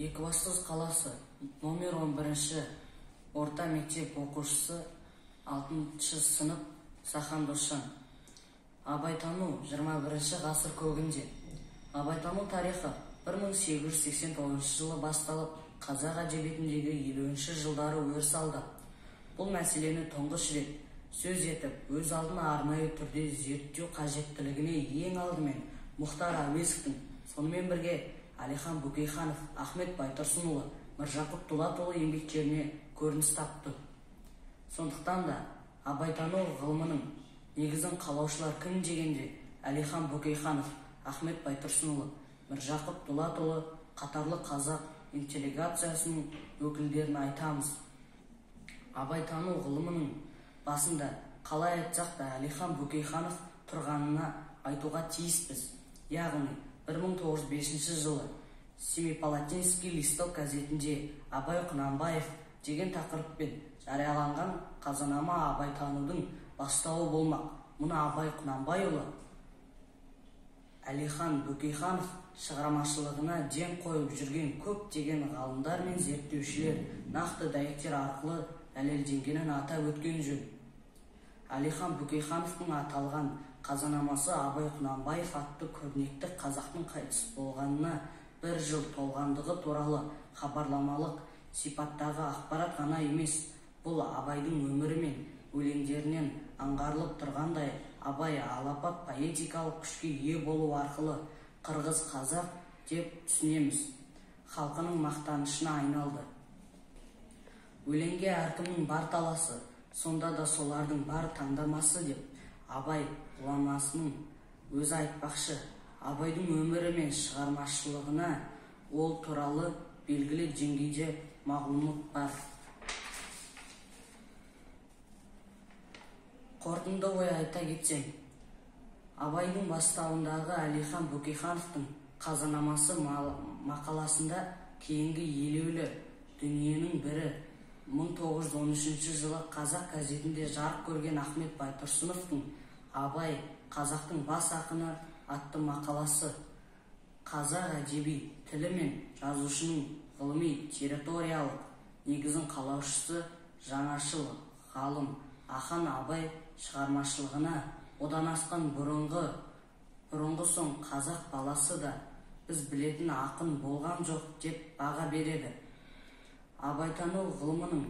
Екібастұз қаласы номер 11-ші орта мектеп оқушысы 6-шы сынып Сахан Досжан. Абайтану 21-ші ғасыр көгінде. Абайтану тарихы 1889 жылы басталып, қазақ әдебиетіндегі 50-ші жылдары өріс алды. Бұл мәселені тұңғыш рет сөз етіп, өз алдына арнайы түрде зерттеу қажеттілігіне ең алдымен Мұхтар Әуезовтің, сонымен бірге Әлихан Бөкейханов, Ахмет Байтұрсынұлы, Міржақып Дулатұлы еңбектеріне көрініс тапты. Сондықтан да абайтану ғылымының негізін қалаушылар кім дегенде Әлихан Бөкейханов, Ахмет Байтұрсынұлы, Міржақып Дулатұлы қатарлы қазақ интеллигенциясының өкілдерін айтамыз. Абайтану ғылымының басында қалай айтсақ та Әлихан Бөкейханов тұрғанына айтуға тиіспіз. Яғни 1905 жылы Семипалатинский листок газетінде Абай Құнанбаев деген тақырыппен жарияланған қазанама абайтанудың бастауы болмақ. Мұны Абай Құнанбайұлы Әлихан Бөкейханов шығармашылығына ден қойып жүрген көптеген ғалымдар мен зерттеушілер нақты дәйектер арқылы дәлелденгенін атап өткен жөн. Әлихан Бөкейхановтың аталған қазанамасы Абай Құнанбаев атты көрнекті қазақтың қайтыс болғанына бір жыл толғандығы туралы хабарламалық сипаттағы ақпарат ғана емес, бұл Абайдың өмірі мен өлеңдерінен аңғарылып тұрғандай Абай алапат поэтикалық күшке ие болу арқылы қырғыз қазақ деп түсінеміз, халқының мақтанышына айналды. Өлеңге әркімнің бар таласы, сонда да солардың бар таңдамасы деп Абай ғұламасының өзі айтпақшы. Абайдың өмірі мен шығармашылығына ол туралы белгілі деңгейде мағлұмат бар. Қорытынды ой айта кетсем, Абайдың бастауындағы Әлихан Бөкейхановтың қазанамасы мақаласында кейінгі елеулі дүниенің бірі 1913 жылы Қазақ газетінде жарық көрген Ахмет Байтұрсыновтың Абай қазақтың бас ақыны атты мақаласы қазақ әдеби тілі мен жазушының ғылыми территориялық негізін қалаушысы жаңашыл ғалым Ахан Абай шығармашылығына одан асқан бұрынғы соң қазақ баласы да біз білетін ақын болған жоқ деп баға береді. Абайтану ғылымының